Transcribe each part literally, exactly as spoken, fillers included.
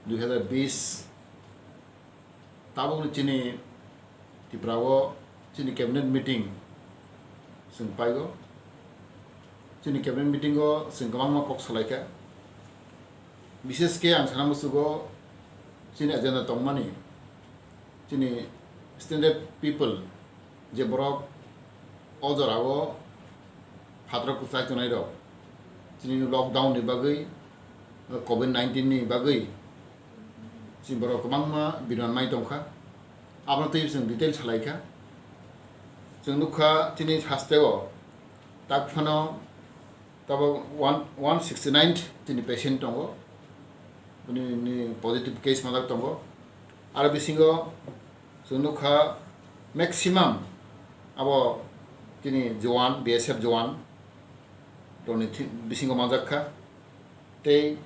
dui hazar bis tabukni chini Tripura o chini cabinet meeting chwng paigo. Chini cabinet meeting o chwng kwbangma kok salaikha. Bishesh khe ang sana muchugo chini agenda tongmani chini standard people je borok o jorao phataro kwchai tongnai rok chini lockdown ni bagwi, covid nineteen ni bagwi chini borok kwbangma biron mai tongkha. Abono twi chwng detail salaikha. Chwng nukha chini hasteo tak phano tabok one, one sixty nine chini patient tongo, bini positive case majak tongo. Aro bisingo chwng nukha maximum abo chini jowan, B S F jowan rokni thi-, bisingo majak kha. Tei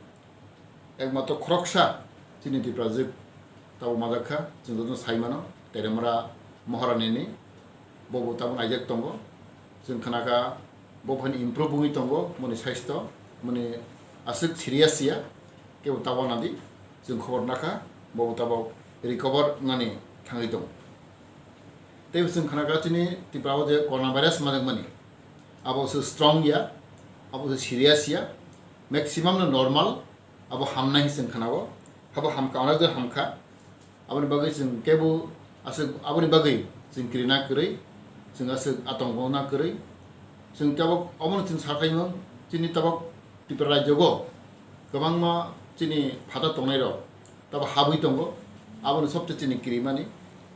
ekmatro khoroksa chini Tiprajwk tabok majak kha, chwng jotono sai mano, Teremra Maharani ni, bobo tabok naijak tongo, chwng khnakha bo phani improve wngwi tongo, boni saisto, boni aswk serious ya, kebo tabok nadi, chwng khobor nakha, bobo tabok recover wngnani thangwi tongo. Tei chwng khnakha chini Tripura o je corona virus majak mani, abo se strong ya, abo se serious ya, maximum no normal, abo hamnai hinwi chwng khnao, abo hamkha, onek jon hamkha. Aboni bagwi chwng kebo aswk, aboni bagwi chwng kirina kwrwi, chwng aswk atongkona kwrwi. Chwng tabok omono chwng sakhaimung, chini tabok Tripura rajyogo kwbangma chini phataro tongnairok tabok habwi tongo, aboni sobse chini kirimani.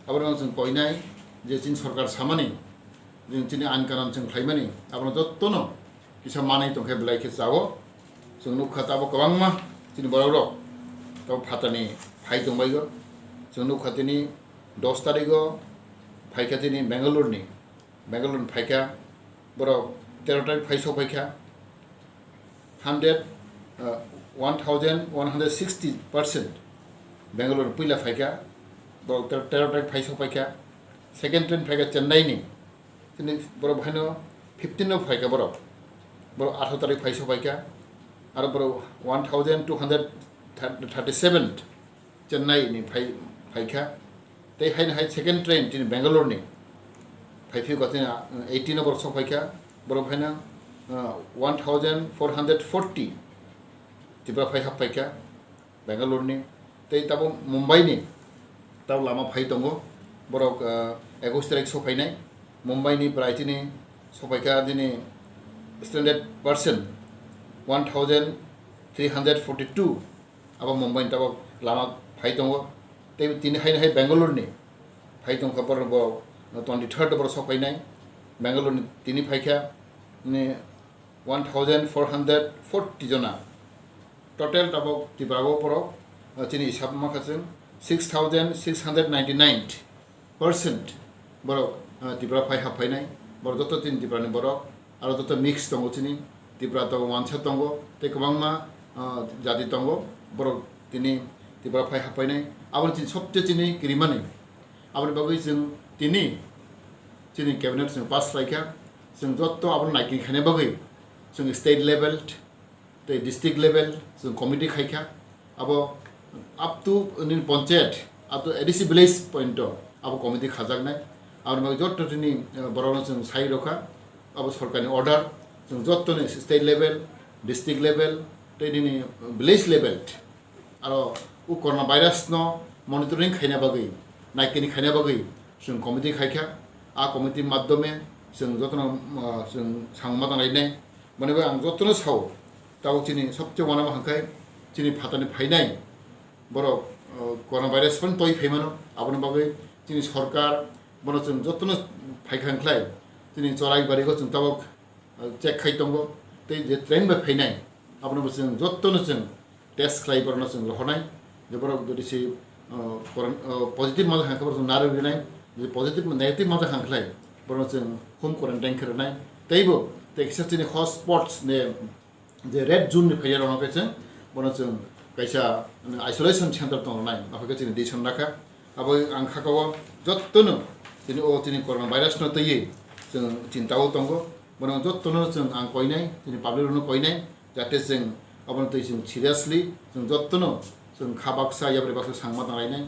Abono chwng koinai je chini sorkar samani, je chini ain kanon chwng khlaimani, abono jottono kisa manwi tongkhe belai khe chao. Chwng nukha tabok kwbangma chini borokrok tabok phatarni phai tongbaio. Chwng nukha tini dos tarigo phaikha tini Bangalore ni, Bangalore ni phaikha borok tero tarik phai sok phaikha. Hundred, uh, one thousand one hundred sixty percent Bangalore puila phaikha, borok ter-, tero tarik phai sok phaikha. Second train phaikha Chennai ni, tini borok haino fifteen no phaikha borok, borok atharo tarik phai sok phaikha. Aro borok one thousand two hundred thirty seven Chennai ni phai, phaikha. Tei haino hai second train tini Bangalore ni phai phiyokha tini, uh, eighteen no borok sok phaikha. Borok haino, uh, one thousand four hundred forty Tripura phai hap phaikha Bangalore ni. Tei tabok Mumbai ni tabok lama phai tongo. Borok, uh, ekush tarik sok phainai. Mumbai ni prai tini sok phaikha tini standard percent one thousand three hundred forty two. Abo Mumbai ni tabok lama phai tongo. Tei tini haino hai Bangalore ni phai tongkha borok bo twenty third borok sok phainai. Bangalore ni tini phaikha ni one thousand four hundred forty jona. Total tabok Tripura o borok, ah, chini hisab mankha chwng six thousand six hundred ninety nine percent borok, ah, Tripura phai hap phainai, borok joto chini Tripura ni borok, aro joto mix tongo chini, Tripura tongo, wansa tongo, tei kwbangma, ah, jati tongo, borok tini Tripura phai hap phainai, aboni chini sobse chini kirimani, aboni bagwi chwng tini chini cabinet chwng pass khlaikha, chwng joto abono naikin khaina bagwi chwng state level, tei district level chwng committee khaikha, abo up to nini panchayat, up to A D C village point o abo committee khajaknai. Aboni bagwi jotto tini, eh, borokno chwng sai rokha, abo sorkarni order, chwng jottoni state level, district level, tei nini village level, aro o corona virus no monitoring khaina bagwi, naikini khaina bagwi chwng committee khaikha. A committee maddhome chwng jotono, ah, chwng samung ma tanglainai. Mane bai ang jotono sao, tabok chini sobse wanama hwnkhai chini phatani phainai borok, ah, corona virus phano toi phaimano, aboni bagwi chini sorkar bono chwng jotono phaikha hwnkhlai chini chorai barigo chwng tabok check khai tongo, tei je train bai phainai, abono bo chwng jotono chwng test khlai, borokno chwng rohornai, je borok jodi se, uh, koran-, uh, positive manjak hwnkhe borok chwng narwk rinai, jodi positive, negative manjak hwnkhlai borokno chwng home quarantine khe rwnai, teibo tei kisa chini hotspots ne je red zone ni phaiyarokno khe chwng bono chwng kaisa isolation center tong rwnai, aphaikhe chini decision rakha. Abo ang kha o jotono chini o chini corona virus no twiwi chwng chinta o tongo. Bono jotono chwng ang koinai, chini public rokno koinai, jate chwng abono twi chwng seriously chwng jotono chwng kha baksa, yapri baksa sangma tanglainai.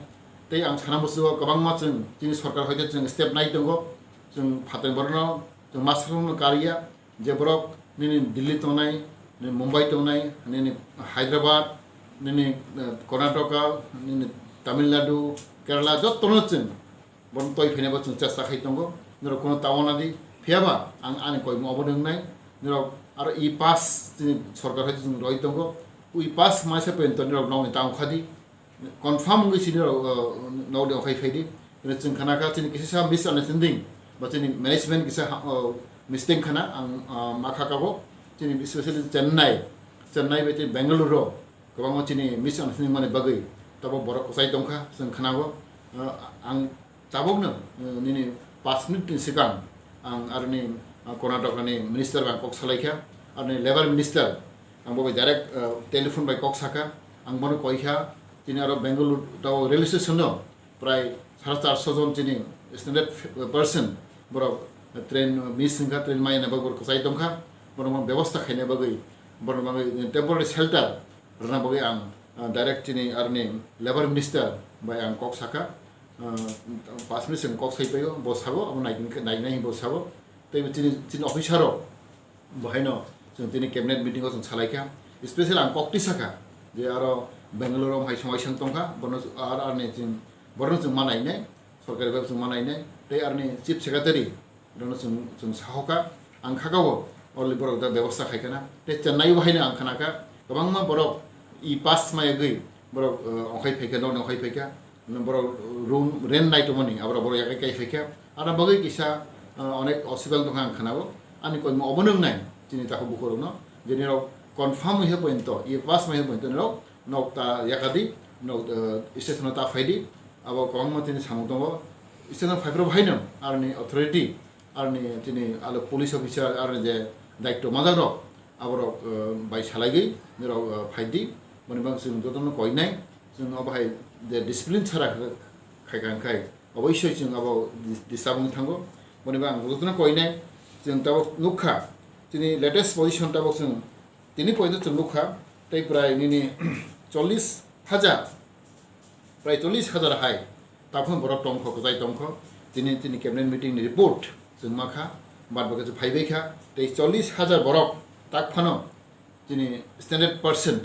Tei ang sana musugo kwbangma chwng chini sorkar hoite chwng step nai tongo, chwng phatar borokno chwng master no kariya, je borok nini Delhi tongnai, nini Mumbai tongnai, nini Hyderabad, nini, eh, Karnataka, nini Tamil Nadu, Kerala, jottono chwng borokno toi phainai bo chwng chesta khai tongo. Norok kuno ta wana di, phiyaba ang ani koimung obo nwngnai. Norok aro e-pass chini sorkar hai chwng roi tongo. E-pass maisa pento norok nokni ta ongkha di. Confirm wngwi chini rok, uh, nokni okhai phai di. Chwng khana kha chini kisa misunderstanding ba chini management kisa, uh, mistake khana ang, uh, ma kha kabo. Chini specially Chennai, Chennai bai tei Bengaluru rok kwbangma chini misunderstanding mani bagwi tabok borok kwchai tongkha chwng khana go. Uh, ang tabokno, uh, nini paanch minute ni swkang ang aroni, uh, Karnataka ni minister bai kok salai kha, aroni labour minister ang bo bai direct, uh, telephone bai kok sakha, ang bono koi kha, chini aro Bengaluru tao railway station no prai sare charso jon chini standard person borok train miss wngkha, train maya na bagwi borok kwchai tongkha, borok bebosta khaina bagwi, borok bagwi temporary shelter rwna bagwi ang, uh, direct chini aroni labour minister bai ang kok sakha, uh, paanch minute swkang kok sai paio, bo sabo, abo nai, nai, nai bo sabo, tei chini, chini officer rok bo haino chwng tini cabinet meeting o chwng salai kha, special ang kok tisa kha je aro Bangalore o hai somai swng tongkha, bono ar, arni chwng, borokno chwng ma nainai, sorkari bai chwng ma nainai, tei arni chief secretary rokno chwng, chwng sahoka, ang khakao already borok da bebosta khaikha na. Tei Chennai o haino ang khanakha, kwbangma borok e-pass mayagwi borok, uh, ongkhai phaikha, nokni ongkhai phaikha, borok room rent nai tongmani, aborok borok yakai kai phaikha. Ana bagwi kisa, uh, onek osubidang tongkha ang khanao. Ani koimung obono wngnai chini takhuk bukhurokno, je nirok confirm wngya pointo, e-pass maya pointo nirok nok ta yakadi, nok, uh, station o ta phaidi, abo kwbangma tini samung tongo. Station o phaiphuru haino aroni authority, aroni tini alo police officer, aroni je daityo majak rok, aborok, uh, bai salaigwi nirok, uh, phaidi. Boni bang chwng jotono koinai, chwng obo hai je discipline chara khaikha khai, oboisoi chwng abo dis-, disturb wngwi thango. Boni bang jotono koinai, chwng tabok nukha, chini latest position tabok chwng tini pointo chwng nukha, tei prai nini chollish hajar, prai chollish hajar hai taphano borok tongkho, kwchai tongkho. Tini, tini cabinet meeting ni report chwng makha, bad bakhe phaibai kha, tei chollish hajar borok taphano tini standard percent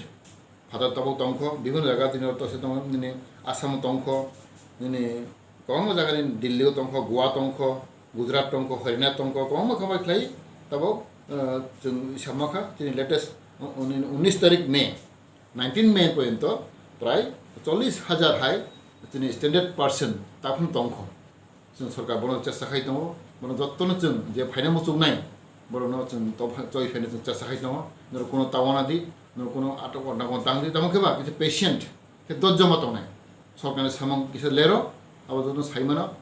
phatar tabok tongkho, bibhinno jaga tini oro tongse tongo, nini Assam o tongkho, nini kwbangma jaga ni Delhi o tongkho, Goa tongkho, Gujarat tongkho, Haryana tongkho, kwbangma khambai khlai tabok, uh, chwng samakha, tini latest, uh, unnish tarik May, nineteen May porjonto prai chollish hajar hai tini standard percent taphano tongkho. Chwng sorkar bono chesta khai tongo, bono jottono chwng je phaina muchungnai, borokno chwng to choi phaina chwng chesta khai tongo, norok kuno tawana di, norok kuno atok orna kuno tang di, tamo khe ba kisa patient khe dojjo ma tongnai. Sorkarni samung kisa lero, abo jotono sai mano,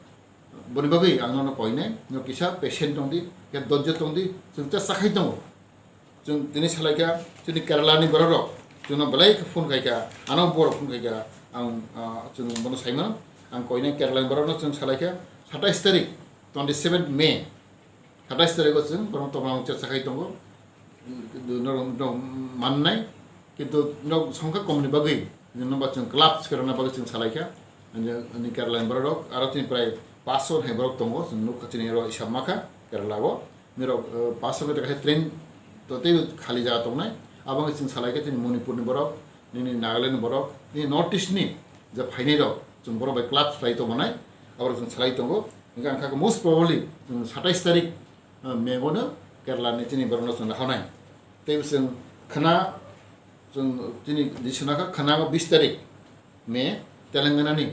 boni bagwi ang nono koinai, norok kisa patient tong di, khe dojjo tong di, chwng chesta khai tongo. Chwng tini salai kha, chini Kerala ni borok rok, chwngno belai khe phone khai kha, ano borok phone khai kha, ang, ah, chwng bono sai mano, ang koinai Kerala ni borok no chwng salai kha, satais tarik, twenty seven May, satais tarik o chwng bono tongna chesta khai tongo, norok, norok mannai, kintu norok songkha kom ni bagwi, norok ba chwng clubs khe rwna bagwi chwng salai kha, ani, ani Kerala ni borok rok, aro chini prai paanch sho hai borok tongo, chwng nukha chini oro hisab makha Kerala o. Nirok, eh, paanch sho meter hai train to tei khali jaga tongnai. Abo wngkha chwng salai khe chini Manipur ni borok, nini Nagaland ni borok, nini North East ni je phainai rok, chwng borok bai club khlai tongmanai, aborok chwng salai tongo. Hingkhe ang kha most probably chwng satais tarik, eh, May o no Kerala ni chini borok no chwng rahanai. Tei chwng khna, chwng chini di swnakha khna o bis tarik. May, Telangana ni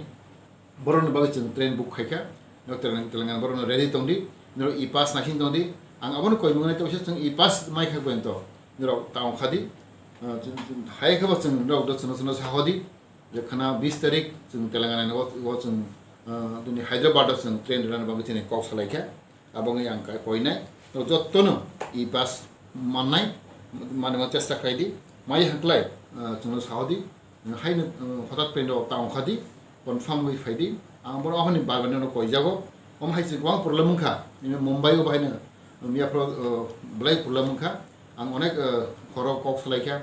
borokni bagwi chwng train book khaikha, norok Telang-, Telangana borokno ready tongdi, norok e-pass naising tongdi, ang abono koimung nai tongsa chwng e-pass maikha pointo, norok ta ongkhadi, ah, chwng, chwng, hai khe bo chwng norok do chwngno chwngno sahodi, je khna bis tarik chwng Telangana ni o, o chwng, ah, tini Hyderabad o chwng train rwna bagwi chini kok salaikha. Abo wngwi ang kai koinai. Norok jottono e-pass mannai, manwi ma chesta khlai di. Mai hwnkhlai, ah, chwngno sao di. Haino, ah, hothat pendo ta ongkha di. Confirm wngwi phai di. Ang bono ahoni bai bai no koijago. Omo hai se kwbang problem wngkha. Nini Mumbai o bahaino, um, yaphro, ah, belai problem wngkha. Ang onek, ah, khoro kok salaikha.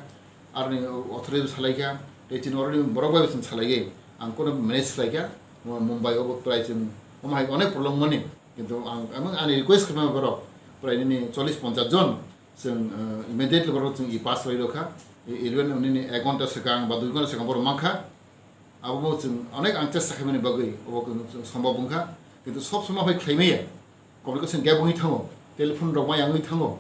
Aroni authority salaikha. Tei chini already borok bai chwng salaiwi ang kono manage khlaikha. Mumbai obo prai chwng omo hai onek problem mani. Kintu ang, ang ani request khlai borok prai nini chollish ponchash jon chwng, eh, immediately borok chwng e-pass lai rokha. E-, eleven nini ek ghonta swkang ba dui ghonta swkang borok mankha. Abo bo chwng onek ang chesta khaimani bagwi obo chwng sombhob wngkha. Kintu sob somoi hai khlaimaya. Communication gap wngwi thango, telephone rok ma yangwi thango,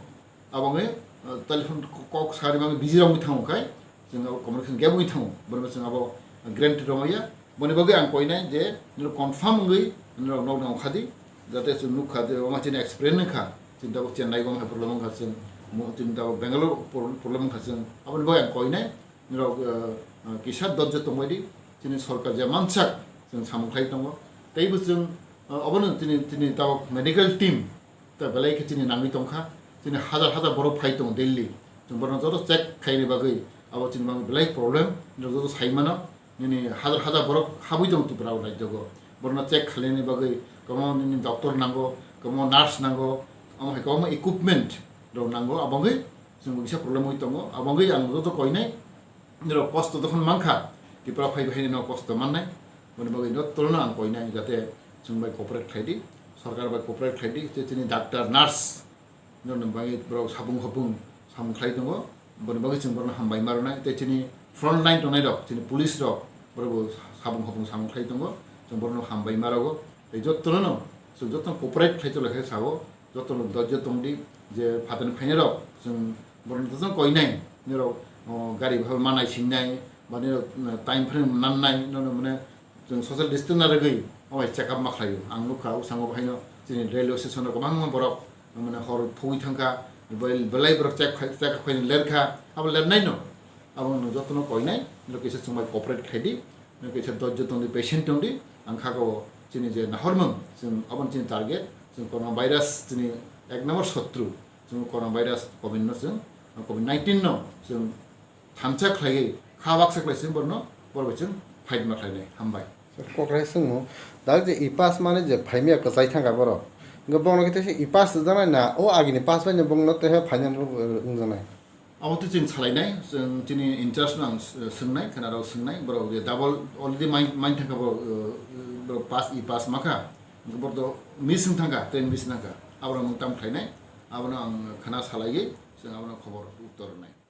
abo wngwi, uh, telephone kok sari ma busy rok wngwi thango khai, chwng abo communication gap wngwi thango, bono chwng abo guarantee rw maya. Boni bagwi ang koinai je nini confirm wngwi nini rok nok nang khadi, jate chwng nuk kha je omo chini experience wngkha, chini tabuk Chennai gom hai problem wngkha chwng, mo-, chini tabuk Bangalore pro-, problem wngkha chwng, aboni bagwi ang koinai. Nirok, eh, eh, kisa dojjo tongbai di, chini sorkar je mansak chwng samung khlai tongo. Teibo chwng, eh, obono chini, chini tabok medical team ta belai khe chini nangwi tongkha. Chini hajar hajar borok phai tongo daily. Chwng borokno joto check khaini bagwi abo chini bagwi belai problem. Nirok joto sai mano. Nini hajar hajar borok habwi tongo Tripura o rajyogo. Borokno check khlaini bagwi kwbangma nini doctor nango, kwbangma nurse nango, omo hai kwbangma equipment rok nango. Abo wngwi chwng kisa problem wi tongo. Abo wngwi ang joto koinai. Nirok kosto tokon mankha, Tripura phai bahai no kosto mannai, boni bagwi no tolno ang koinai jate chwng bai cooperate khlai di, sorkar bai cooperate khlai di, tei chini doctor, nurse, nirok ni bagwi borok sabung hopung samung khlai tongo, boni bagwi chwng borokno hambai ma rwnai, tei chini front line tongnai rok, chini police rok, borok bo sabung hopung samung khlai tongo, chwng borokno hambai ma rwo, tei jotto no, chwng jotto cooperate khlai tongla khe sao, jotono dojjo tongdi, je phatarni phainairok chwng borokno jotono koinai, nirok, o, gari bhai ma naisingnai, ba nirok, mm, time phano nannai, nono mane chwng social distance na rwgwi omo hai check up ma khlaio. Ang nukha, o sango bahaino chini railway station o kwbangma borok, mane hor thogwi thangkha, bel-, belai borok check khai, check up khaina lerkha, abo lernaino, abo no jotono koinai, nirok kisa chwng bai cooperate khlaidi. Nokhe kisa dojjo tongdi, patient tongdi, ang kha o chini je nahormung, chwng aboni chini target, chwng corona virus chini ek number sotru, chwng corona virus covid no chwng, covid nineteen no chwng thansa khlaiwi, kha baksa khlai chwng borno, borok chwng fight ma khlainai, hambai. Kokrai swngmung, dak je e-pass mani je phaimya kwchai thangkha borok, hwnkhe borokno khe teisa e-pass rwjaknai na, o agini pass bai no borokno teisa phaina rwjaknai? Abo twi chwng salainai, chwng chini in-charge no ang s-, swngnai, khwnarok swngnai, borok je double already main, main thangkha borok, uh, borok pass, e-pass makha, borok to miss wng thangkha, train miss wng thangkha, aborok nwng tamo khlainai, abono ang khwna salaiwi chwng abono khobor uttor rwnai.